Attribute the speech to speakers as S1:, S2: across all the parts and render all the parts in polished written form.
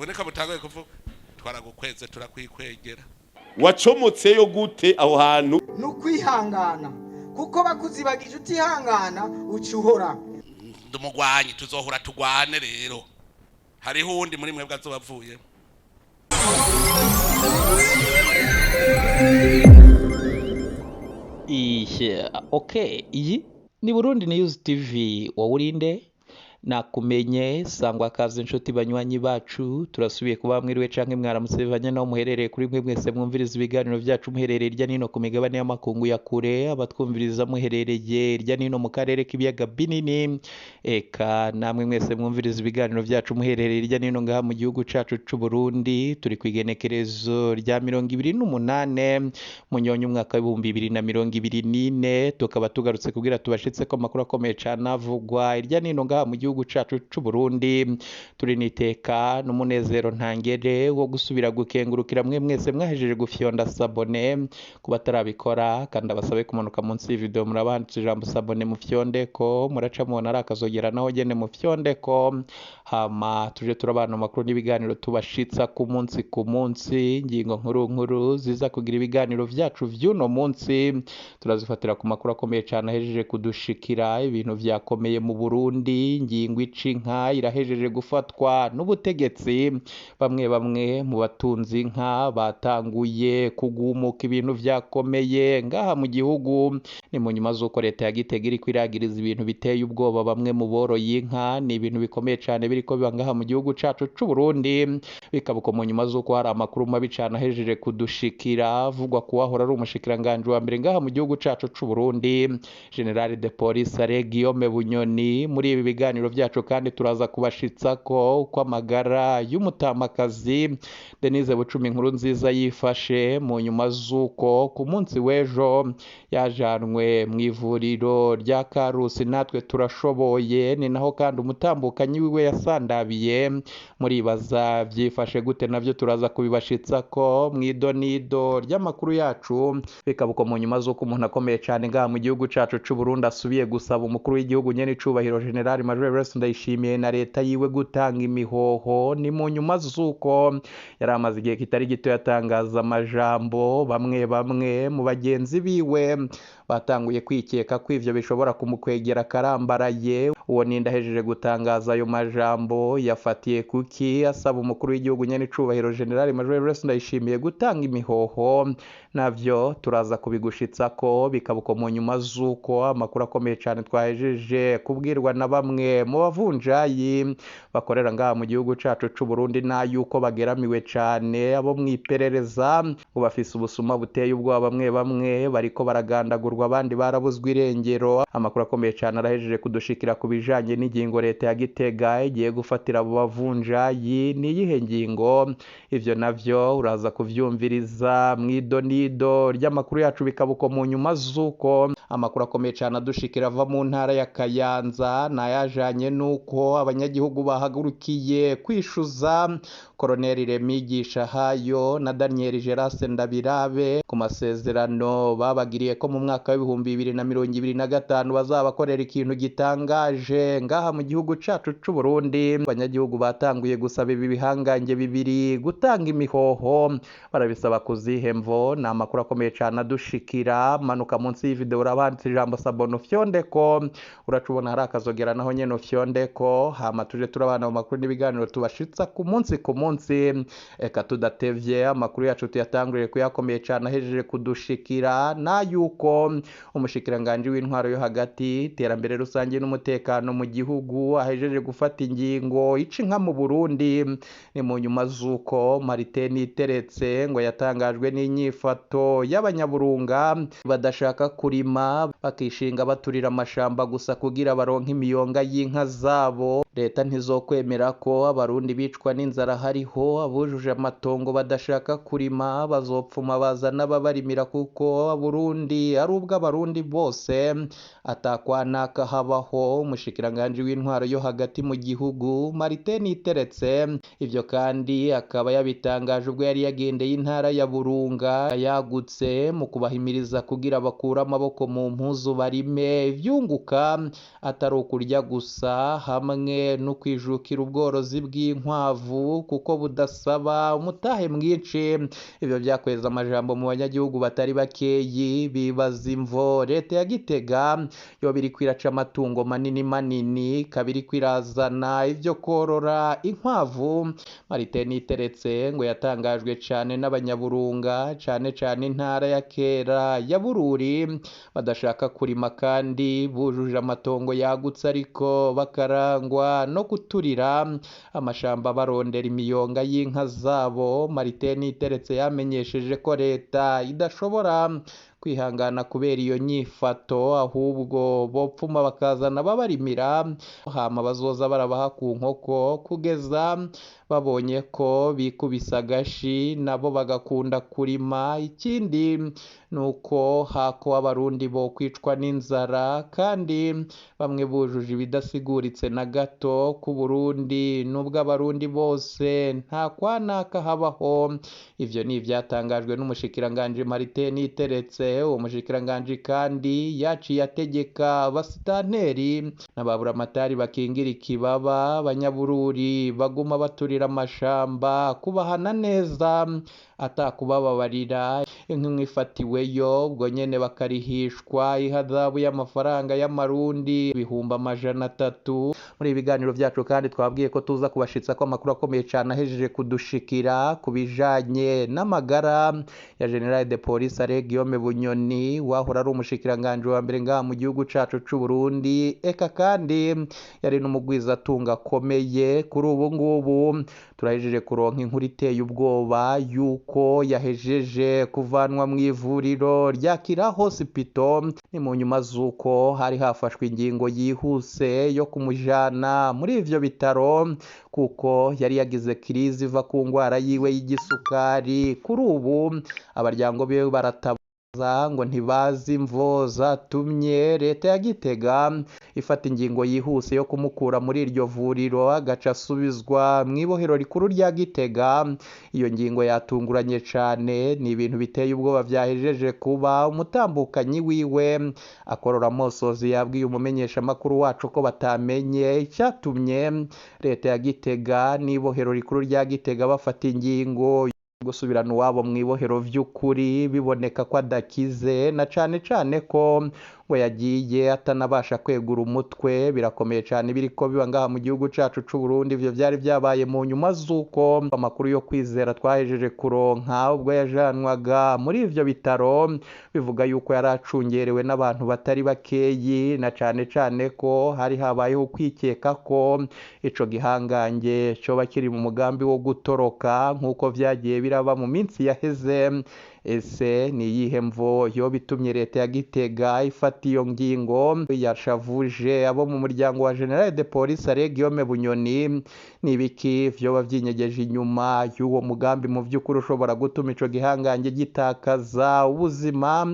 S1: Uboneka mutanguye kuvuga twaragukweze, turakwikwegera.
S2: Wacomotseyo gute aho hantu?
S3: Ni ukwihangana, kuko bakuzibagije utihangana uca uhora.
S1: Ndumugwanyi, tuzohura tugwane. Rero hariho uwundi muri mwebwe azoba avuyemo.
S4: Okay, iyi ni Burundi News TV. Wowe urinde nakumenye, sangwa kaze inshuti banywanyi bacu. Turasubiye kuba mwiriwe canke mwaramutse bivanye naho muherereye. Kuri mwe mwese mwumviriza ibiganiro byacu muherereye irya nino ku migabane y'amakungu ya kure, abatwumviriza muherereye irya nino mu karere k'ibiyaga binini, eka namwe mwese mwumviriza ibiganiro byacu muherereye irya nino ngaha mu gihugu cacu c'u Burundi. Turi ku igenekerezo rya 28 Munyonyo umwaka w'2024, tukaba tugarutse kugira tubashitse ko amakuru akomeye cane avugwa irya nino ngaha mu gihugu cacu c'u Burundi. Turi n'iteka n'umunezero ntangere wo gusubira gukengurukira mwe mwese mwahejeje gufyonda sabone. Ku batarabikora kandi abasabe kumanuka munsi y'ivideo, murabanditse ijambo sabone, mufyonde ko muraca mubona ari akazogera naho gene mufyonde ko, hama tuje turabana amakuru n'ibiganiro tubashitsa ku munsi ku munsi. Ingingo nkuru nkuru ziza kugira ibiganiro vyacu vy'uno munsi turazifatira ku makuru akomeye cane ahejeje kudushikira. Ibintu vyakomeye mu Burundi, ingingo ica inka irahejeje gufatwa n'ubutegetsi. Bamwe bamwe mu batunzi inka batanguye kugumuka, ibintu vyakomeye ngaha mu gihugu. Ni mu nyuma z'uko leta ya Gitega iriko iragiriza ibintu biteye ubwoba bamwe mu boroye inka. Ni ibintu bikomeye cane biriko biba ngaha mu gihugu cacu c'u Burundi, bikaba uko mu nyuma z'uko hari amakuru mabi cane ahejeje kudushikira avugwa ku wahora ari umushikiranganji wa mbere ngaha mu gihugu cacu c'u Burundi, General de Police Alain Guillaume Bunyoni. Muri ibi biganiro vyacu kandi turaza kubashitsa ko uko amagara y'umutamakazi Denise Bucumi inkuru nziza yifashe mu nyuma z'uko ku munsi w'ejo yajanwe mu ivuriro rya Karusi natwe turashoboye. Ni naho kandi umutambukanyi wiwe yasandabiye. Muribaza vyifashe gute? Navyo turaza kubibashitsa ko mw'idonido ry'amakuru yacu. Bikaba uko mu nyuma z'uko umuntu akomeye cane ngaha mu gihugu cacu c'u Burundi asubiye gusaba umukuru w'igihugu nyene icubahiro General Major Evariste Ndayishimiye na leta yiwe gutanga imihoho. Ni mu nyuma z'uko yari amaze igihe kitari gito yatangaza amajambo, bamwe bamwe mu bagenzi biwe batanguye kwikeka ko ivyo bishobora kumukwegera akarambaraye. Uwo ninde ahejeje gutangaza ayo majambo? Yafatiye kuki asaba umukuru w'igihugu nyene icubahiro General Major Evariste Ndayishimiye gutanga imihoho? Navyo turaza kubigushitsa ko. Bikaba uko mu nyuma z'uko amakuru akomeye cane twahejeje kubwirwa na bamwe mu bavunjayi bakorera ngaha mu gihugu cacu c'u Burundi n'ayuko bageramiwe cane abo mw'iperereza, ngo bafise ubusuma buteye ubwoba. Bamwe bamwe bariko baragandagurwa, abandi barabuzwe irengero. Amakuru akomeye cane arahejeje kudushikira ku bijanye n'ingingo leta ya Gitega igiye gufatira abo bavunjayi. Ni iyihe ngingo? Ivyo navyo uraza kuvyumviriza mw'idonido ry'amakuru yacu. Bikaba uko mu nyuma z'uko amakuru akomeye cane adushikira ava mu ntara ya Kayanza nayajanye n'uko abanyagihugu bahagurukiye kwishuza Colonel Remigisha Hayo na Daniel Gerase Ndabirabe ku masezerano babagiriye ko mu mwaka w'2025 bazabakorera ikintu gitangaje ngaha mu gihugu cacu c'u Burundi. Abanyagihugu batanguye gusaba ibi bihangange bibiri gutanga imihoho, barabisaba kuzihe mvo? Ni amakuru akomeye cane adushikira. Manuka munsi y'ivideo urabanditse ijambo sabone ufyondeko, uraca ubona hari akazogera naho nyene ufyondeko, hama tuje turabana mu makuru n'ibiganiro tubashitsa ku munsi ku munsi. Eka tudatevye, amakuru yacu tuyatanguriye kuyakomeye cane ahejeje kudushikira n'ayuko umushikiranganji w'intwaro yo hagati, iterambere rusange n'umutekano mu gihugu ahejeje gufata ingingo ica inka mu Burundi. Ni mu nyuma z'uko Martin Iteretse ngo yatangajwe n'inyifato y'abanyaburunga badashaka kurima, bakishinga baturira amashamba gusa kugira baronke imiyonga y'inka zabo. Leta ntizokwemera ko abarundi bicwa n'inzara, hariho abujuje amatongo badashaka kurima, bazopfuma bazana ababarimira kuko Burundi ari ubw'abarundi bose atakwanaka habaho. n'umushikiranganji w'intwaro yo hagati mu gihugu Martin Niteretse. Ivyo kandi akaba yabitangaje ubwo yari yagendeye intara ya Burunga yagutse mu kubahimiriza kugira bakure amaboko mu mpuzu barime ivyunguka atari ukurya gusa, hamwe no kwijukira ubworozi bw'inkwavu kuko budasaba umutahe mwinshi. Ivyo vyakweza amajambo mu banyagihugu batari bakeyi bibaza imvo leta ya Gitega yoba iriko iraca amatungo manini manini, ikaba iriko irazana ivyo korora inkwavu. Martin Niteretse ngo yatangajwe cane n'abanyaburunga, cane cane intara ya kera ya Bururi, badashaka kurima kandi bujuje amatongo yagutse ariko bakarangwa no guturira amashamba barondera imiyonga y'inka zabo. Martin Niteretse yamenyesheje ko leta idashobora kwihangana kubera iyo nyifato, ahubwo bopfuma bakazana ababarimira hama bazoza barabaha ku nkoko kugeza babonye ko bikubise agashi nabo bagakunda kurima. Ikindi ni uko hako abarundi bokwicwa n'inzara kandi bamwe bujuje ibidasiguritse na gato ku Burundi, nubwo abarundi bose nta kwanaka habaho. Ivyo ni ivyatangajwe n'umushikiranganji Martin Niteretse. Uwo mushikiranganji kandi yaciye ategeka abasitanteri n'ababuramatari bakingira ikibaba abanyabururi baguma baturira amashamba kubahana neza atakubababarira, inka ifatiweyo ubwo nyene bakarihishwa ihadabu y'amafaranga y'amarundi 300,000. Muri ibi biganiro vyacu kandi twabwiye ko tuza kubashitsa ko amakuru akomeye cane ahejeje kudushikira ku bijanye n'amagara ya General de Police Alain Guillaume Bunyoni wahora ari umushikiranganji wa mbere ngaha mu gihugu cacu c'u Burundi, eka kandi yari n'umugwizatunga akomeye. Kuri ubu ngubu turahejeje kuronka inkuru iteye ubwoba yuko yahejeje kuvanwa mu ivuriro rya Kira Hospital. Ni mu nyuma z'uko hari hafashwe ingingo yihuse yo kumujana muri ivyo bitaro kuko yari yagize kirizi iva ku ngwara yiwe y'igisukari. Kuri ubu abaryango biwe baratabaza ngo ntibazi imvo zatumye leta ya Gitega ifata ingingo yihuse yo kumukura muri iryo vuriro agaca asubizwa mu ibohero rikuru rya Gitega. Iyo ngingo yatunguranye cane, ni ibintu biteye ubwoba vyahejeje kuba. Umutambukanyi wiwe akorora amosozi yabwiye umumenyeshamakuru wacu ko batamenye icyatumye leta ya Gitega n'ibohero rikuru rya Gitega bafata ingingo gusubirana uwabo mu ibohero vy'ukuri biboneka ko adakize, na cane cane ko ngo yagiye atanabasha kwegura umutwe. Birakomeye cane biriko biba ngaha mu gihugu cacu c'u Burundi. Ivyo vyari vyabaye mu nyuma z'uko amakuru yo kwizera twahejeje kuronka ubwo yajanwaga muri ivyo bitaro bivuga yuko yari acungerewe n'abantu batari bakeyi, na cane cane ko hari habayeho kwikeka ko ico gihangange coba kiri mu mugambi wo gutoroka nk'uko vyagiye biraba mu minsi yaheze. Ese ni iyihe mvo yoba itumye leta ya Gitega ifata iyo ngingo yashavuje abo mu muryango wa General de Police Alain Guillaume Bunyoni? Ni ibiki vyoba vyinyegeje inyuma y'uwo mugambi mu vy'ukuri ushobora gutuma ico gihangange gitakaza ubuzima?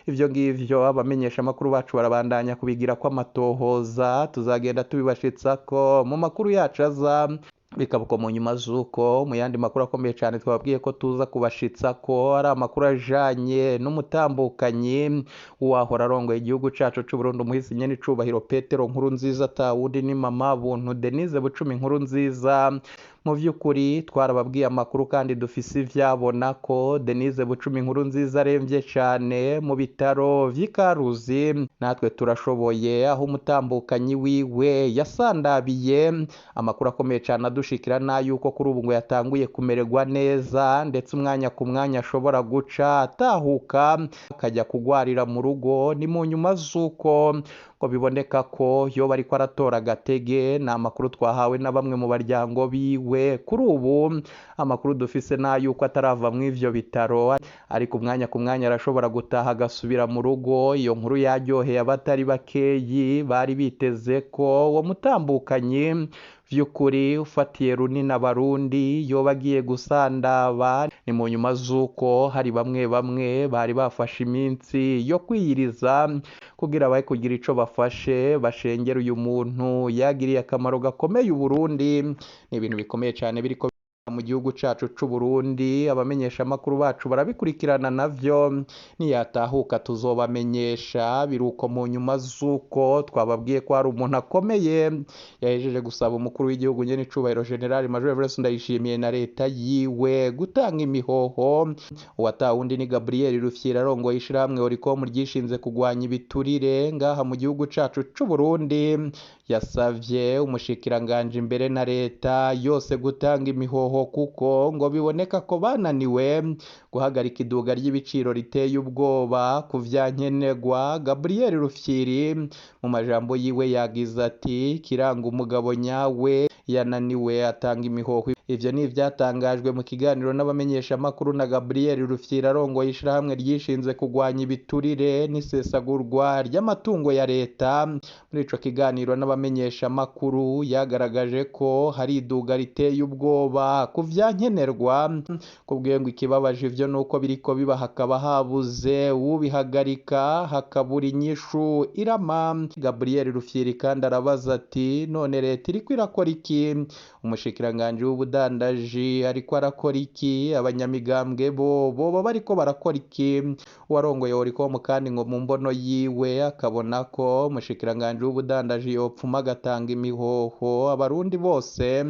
S4: Ivyo ngivyo abamenyeshamakuru bacu barabandanya kubigira ko amatohoza, tuzagenda tubibashitsa ko mu makuru yacu aza. Bikaba uko mu nyuma z'uko mu yandi makuru akomeye cyane twababwiye ko tuza kubashitsa ko ari amakuru ajanye n'umutambukanyi wahora arongoye igihugu cacu c'u Burundi umuhisi nyene icubahiro Petero Nkurunziza, atawundi ni mama Buntu Denise Bucumi Nkurunziza. Mu vy'ukuri twarababwiye amakuru kandi dufise ivyabona ko Denise Bucumi Nkurunziza aremvye cane mu bitaro vy'i Karuzi. Natwe turashoboye aho umutambukanyi wiwe yasandabiye. Amakuru akomeye cane adushikira n'ayuko kuri ubu ngo yatanguye kumererwa neza, ndetse umwanya ku mwanya ashobora guca atahuka akajya kugwarira mu rugo. Ni mu nyuma z'uko ngo biboneka ko yoba ariko aratora agatege. Ni amakuru twahawe na bamwe mu baryango biwe. Kuri ubu amakuru dufise n'ayuko atarava mu ivyo bitaro, ariko umwanya ku mwanya arashobora gutaha agasubira mu rugo. Iyo nkuru yaryoheye abatari bakeyi bari biteze ko uwo mutambukanyi vy'ukuri ufatiye runini abarundi yoba agiye gusandaba. Ni mu nyuma z'uko hari bamwe bamwe bari bafashe iminsi yo kwiyiriza kugira bahe kugira ico bafashe bashengera uyu muntu yagiriye akamaro gakomeye Uburundi. Ni ibintu bikomeye cyane biriko mu gihugu cacu c'u Burundi. Abamenyeshamakuru bacu barabikurikirana navyo, niyatahuka tuzobamenyesha. Biruko mu nyuma z'uko twababwiye ko hari umuntu akomeye yahejeje gusaba umukuru w'igihugu nyene icubahiro General Major Evariste Ndayishimiye na leta yiwe gutanga imihoho. Uwatawe undi ni Gabriel Rufyiri arongoye ishirahamwe Oricom ryishinze kugwanya ibiturire ngaha mu gihugu cacu c'u Burundi. Yasavye umushikiranganje imbere na leta yose gutanga imihoho kuko ngo biboneka ko bananiwe guhagarika iduga ry'ibiciro riteye ubwoba ku vyankenerwa. Gabriel Rufyiri mu majambo yiwe yagize ati: kiranga umugabo nyawe yananiwe atanga imihoho. Ivyo ni ivyatangajwe mu kiganiro n'abamenyeshamakuru na Gabriel Rufyiri arongoye ishirahamwe ryishinze kugwanya ibiturire n'isesagurwa ry'amatungo ya leta. Muri ico kiganiro n'abamenyeshamakuru yagaragaje ko hari iduga riteye ubwoba ku vyankenerwa. Kubwiye ngo ikibabaje ivyo nuko biriko biba hakaba habuze ubihagarika, hakabura inyishu irama. Gabriel Rufyiri kandi arabaza ati: none leta iriko irakora iki? Umushikiranganji w'ubudandaji ariko arakora iki? Abanyamigambwe bo boba bariko barakora iki? Uwarongoye Oricom kandi ngo mu mbono yiwe akabona ko umushikiranganji w'ubudandaji yopfuma agatanga imihoho abarundi bose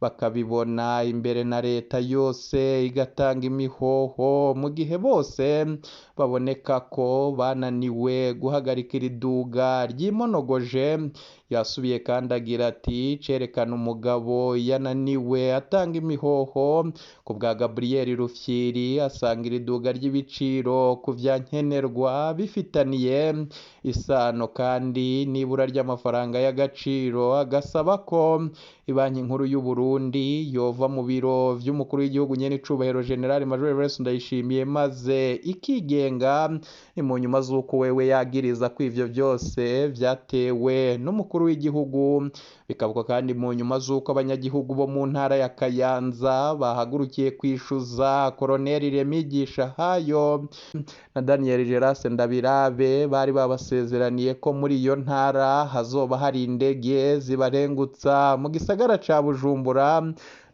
S4: bakabibona imbere na leta yose igatanga imihoho mu gihe bose baboneka ko bananiwe guhagarika iri duga ryimonogoje. Yasubiye kandi agira ati: cerekana umugabo yananiwe atanga imihoho. Ku bwa Gabriel Rufyiri asanga iri duga ry'ibiciro ku vyankenerwa bifitaniye isano kandi n'ibura ry'amafaranga y'agaciro, agasaba ko Ibanki Nkuru y'u Burundi yova mu biro vy'umukuru w'igihugu nyene icubahiro General Major Evariste Ndayishimiye maze ikigenga. Ni mu nyuma z'uko wewe yagiriza ko ivyo vyose vyatewe n'umukuru w'igihugu. Bikavuga kandi mu nyuma z'uko abanyagihugu bo mu ntara ya Kayanza bahagurukiye kwishuza Colonel Remigisha Hayo na Daniel Gerase Ndabirabe bari babasezeraniye ko muri iyo ntara hazoba hari indege zibarengutsa mu gisagara ca Bujumbura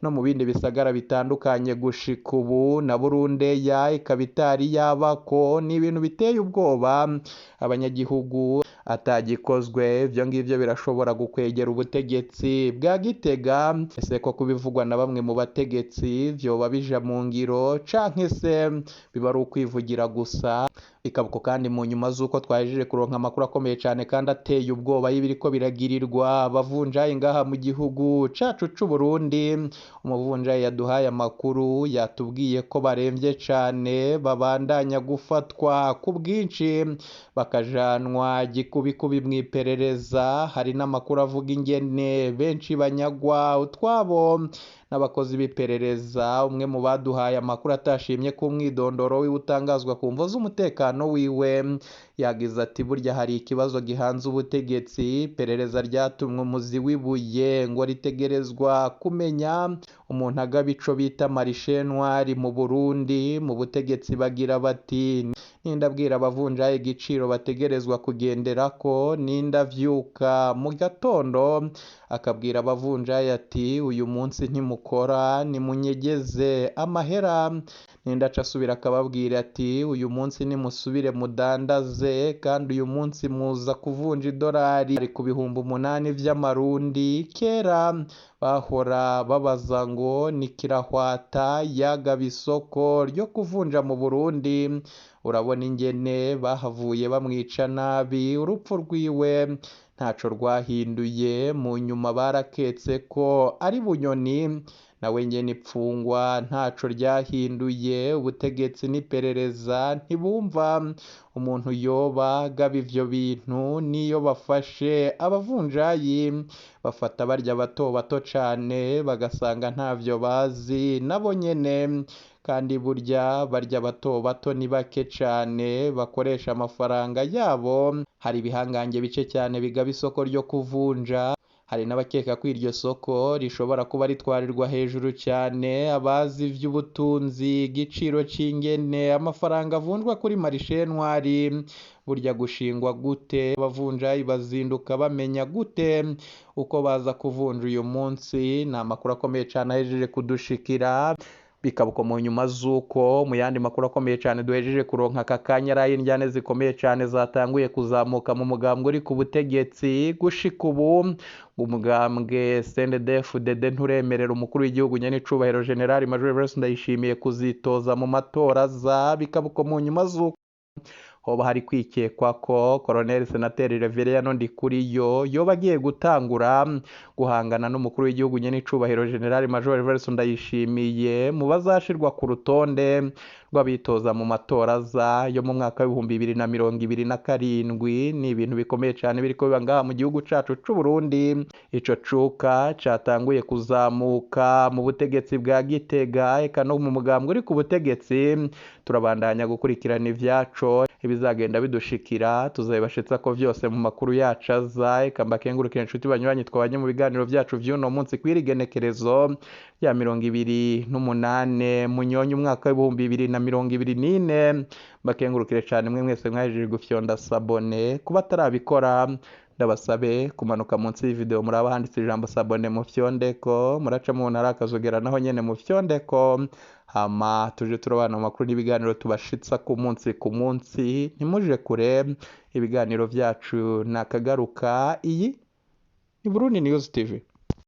S4: no mu bindi bisagara bitandukanye. Gushika ubu na Burundeya ikaba itari yabako. Ni ibintu biteye ubwoba abanyagihugu atagikozwe. Ivyo ngivyo birashobora gukwegera ubutegetsi bwa Gitega. Ese ko kubivugwa na bamwe mu bategetsi vyoba bija mu ngiro canke se biba ari ukwivugira gusa? Bikabuko kandi mu nyuma z'uko twahejeje kuronka amakuru akomeye cane kandi ateye ubwoba y'ibiriko biragirirwa abavunjayi ngaha mu gihugu cacu c'u Burundi. Umuvunjayi yaduhaye amakuru yatubwiye ko baremvye cane, babandanya gufatwa ku bwinshi bakajanwa gikubikubi mw'iperereza. Hari n'amakuru avuga ingene benshi banyagwa utwabo n'abakozi b'iperereza. Umwe mu baduhaye amakuru atashimye ko umwidondoro wiwe utangazwa ku mvo z'umutekano wiwe yagize ati: burya hari ikibazo gihanze ubutegetsi. Iperereza ryatumwe umuzi w'ibuye ngo ritegerezwa kumenya umuntu agaba ico bita marishe noire mu Burundi. Mu butegetsi bagira bati: nindabwira abavunjayi igiciro bategerezwa kugenderako, nindavyuka mu gatondo akabwira abavunjayi ati: uyu munsi ntimukora, nimunyegeze amahera. Nindaca asubira akababwira ati: uyu munsi nimusubire mudandaze, kandi uyu munsi muza kuvunja idolari ku 8000 vy'amarundi. Kera bahora babaza ngo ni kirahwata yagaba isoko ryo kuvunja mu Burundi. Urabona ingene bahavuye bamwica nabi, urupfu rwiwe ntaco rwahinduye. Mu nyuma baraketse ko ari Bunyoni, nawe nyene ipfungwa ntaco ryahinduye. Ubutegetsi n'iperereza ntibumva umuntu yoba agaba ivyo bintu. Niyo bafashe abavunjayi bafata barya bato bato cane, bagasanga ntavyo bazi nabo nyene. Kandi burya barya bato bato ni bake cane bakoresha amafaranga yabo. Hari ibihangange bice cyane bigaba isoko ryo kuvunja. Hari n'abakeka ko iryo soko rishobora kuba ritwarirwa hejuru cyane abazi ivy'ubutunzi, igiciro c'ingene amafaranga avunjwa kuri marishe ntwari, burya gushingwa gute, abavunjayi bazinduka bamenya gute uko baza kuvunja uyu munsi. Ni amakuru akomeye cyane ahejeje kudushikira, bikaba uko mu nyuma z'uko mu yandi makuru akomeye cyane duhejeje kuronka aka kanya ari ay'indyane zikomeye cyane zatanguye kuzamuka mu mugambwe uri ku butegetsi. Gushika ubu umugambwe CNDD-FDD nturemerera umukuru w'igihugu nyenicubahiro General Major Evariste Ndayishimiye kuzitoza mu matora aza, bikaba uko mu nyuma z'uko hoba hari kwikekwa ko Colonel Senateri Reverien Ndikuriyo yoba agiye gutangura guhangana n'umukuru w'igihugu nyenicubahiro General Major Evariste Ndayishimiye mu bazashirwa ku rutonde rw'abitoza mu matora aza yo mu mwaka w'2027. Ni ibintu bikomeye cyane biriko biba ngaha mu gihugu cacu c'u Burundi. Ico cuka catanguye kuzamuka mu butegetsi bwa Gitega eka no mu mugambwe uri ku butegetsi. Turabandanya gukurikirana ivyaco, ibizagenda bidushikira tuzabibashitsa ko vyose mu makuru yacu aza. Eka mbakengurukire inshuti banywanyi twabanye mu biganiro vyacu vy'uno munsi kw'irigenekerezo rya 28 Munyonyo umwaka w'2024. Mbakengurukire cane mwe mwese mwahejeje gufyonda sabone. Kuba atarabikora ndabasabe kumanuka munsi y'ivideo muraba handitse ijambo sabone mufyondeko, muraca mu ntara akazogera naho nyene mufyondeko, hama tuje turabana mu makuru n'ibiganiro tubashitsa ku munsi ku munsi. Ntimuje kure, ibiganiro vyacu nakagaruka. Iyi ni Burundi News TV.